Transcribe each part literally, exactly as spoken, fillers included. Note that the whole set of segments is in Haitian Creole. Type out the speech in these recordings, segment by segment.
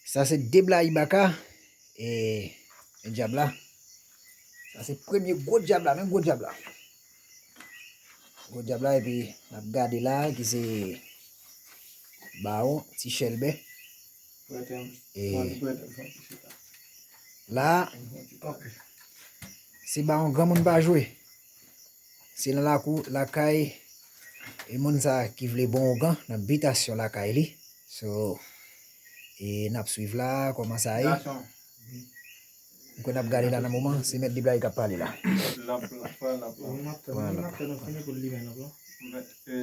Sa se de blayi baka. E, e djab la. Sa se premye gwo djab la, men gwo djab la. Gwo djab la, epi n ap gade la, ki se Bawon, Ti Chèlbè. E la, se Bawon granmoun pa jwe. Se nan lakou, lakay, e moun sa ki vle bon ougan, nan bitasyon lakay li. So, e n ap swiv la, kòman sa ye. M kwè n ap gade la nan moman, se mèt de blayi k ap pale la. L ap, l ap pale, l ap pale. Pran lanp la. Mèt, e,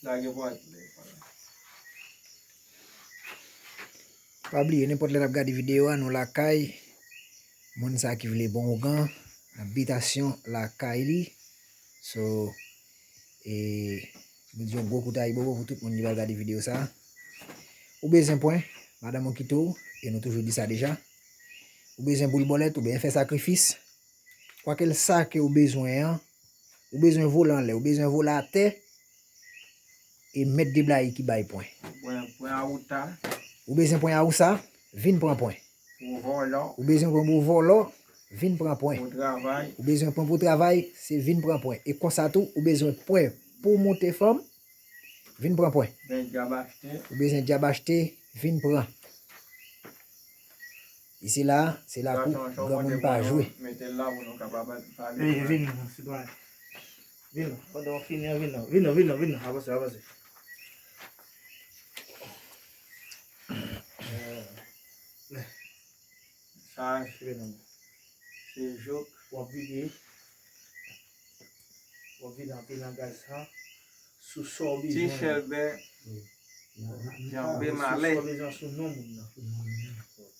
lage pwa. Pa bliye, nenpòt lè n ap gade videyo a, nou lakay moun sa ki vle bon ougan, nan bitasyon lakay li. So, e, nou di yon gwo kout ayibobo pou tout moun ki pral gade videyo sa. Ou bezwen pwen, madanm ou kite w, e nou toujou di sa deja. Ou bezwen boul bòlèt, ou bezwen fè sakrifis. Kwakèl sa ke ou bezwen an, ou bezwen vole anlè, ou bezwen vole atè, e mèt de blayi ki bay pwen. Pwen, pwen awouta. Ou bezwen pwen awousa, vin pran pwen. Pou vòlò. Ou bezwen pwen pou vòlò, vin pran pwen. Pou travay. Ou bezwen pwen pou travay, se vin pran pwen. E konsa tou, ou bezwen pwen pou moute fanm, vin pran pwen. Bezwen djab achte. Ou bezwen djab achte, vin pran. Isi la, se lakou granmoun pa jwe. Mete l la pou nou kapab pale. Vin, vin, sitwayen. Vin, pandan w fini an, vin non. Vin non, vin non, vin non. Avanse, avanse. Sa, se jouk. W ap vide. W ap vide anpil nan gaz sa. Sou sa w bezwen. Ti Chèlbè, Janbe Malè. Sou sa w bezwen sou non moun nan.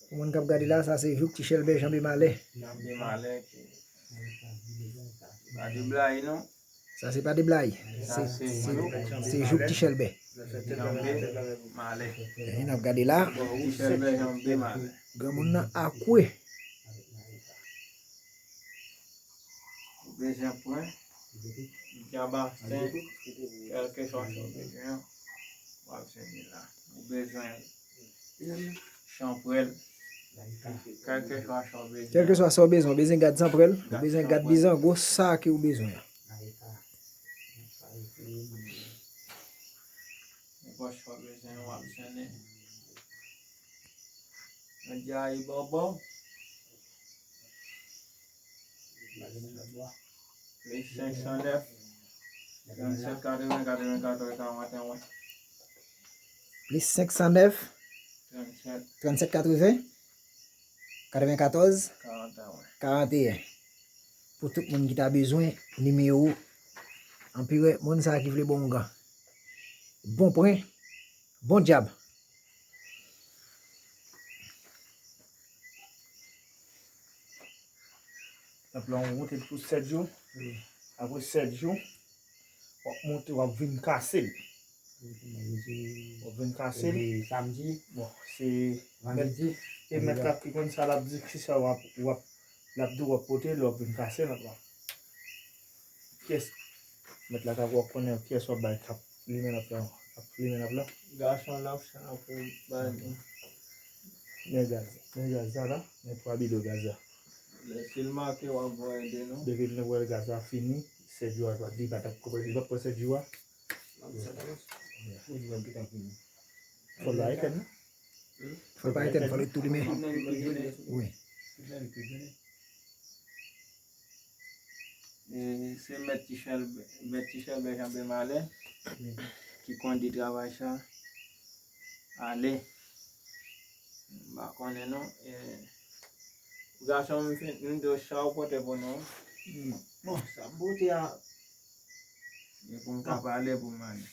Pou moun k ap gade la, sa se jouk Ti Chèlbè Janbe Malè. Janbe Malè ki pa de blayi non. Sa se pa de blayi. Se, se, se jouk Ti Chèlbè. Janbe Malè. E n ap gade la. Ti Chèlbè Janbe Malè. Granmoun nan akwe. Ou bezwen pwen, djab asten, kèlkeswa sa w bezwen an, w ap jwenn li la. Ou bezwen chanpwèl, kèlkeswa sa w bezwen. Kèlkeswa sa w bezwen, ou bezwen gad chanpwèl, ou bezwen gad bizango, sa ke ou bezwen an. Nenpòt sa w bezwen, w ap jwenn li. Mwen di ayibobo. Plis senk san nèf, trannsèt katreven, katreven katòz, karanteyen. Plis senk san nèf, trannsèt katreven, katreven katòz, karanteyen. Pou tout moun ki ta bezwen nimewo anperè, moun sa ki vle bon ougan. Bon pwen, bon djab. Tanp lan, ou monte l pou sèt jou. Wi. Apre sèt jou, w ap monte, w ap vin kase l. W ap vin kase l. Samdi. Bon, se vandredi. E mèt la ki konn sa l ap di, ki sa w ap, w ap, l ap di w ap pote l, w ap vin kase l ankò. Kiyès? Mèt la ka wè konnen kiyès w ap bay k ap limen lanp lan, k ap limen lanp lan. Gason lanp sa pou bay li. Men gaz, men gaz la la, men twa bidon gaz la. Lè si l manke w ap voye de nou. Depi nou wè gaz la fini, sèt jou a li p ap, li p ap pran sèt jou a. Fò l pa etèn non. Fò l pa etèn, fò l tou limen. Wi. E, se mèt Ti Chèlbè, mèt Ti Chèlbè Janbe Malè ki kondi travay sa. Ale. M pa konnen non. E, gason m fin, m di w sa w pote pou nou. Bon, sa m pote a. E pou m ka pale pou m ale.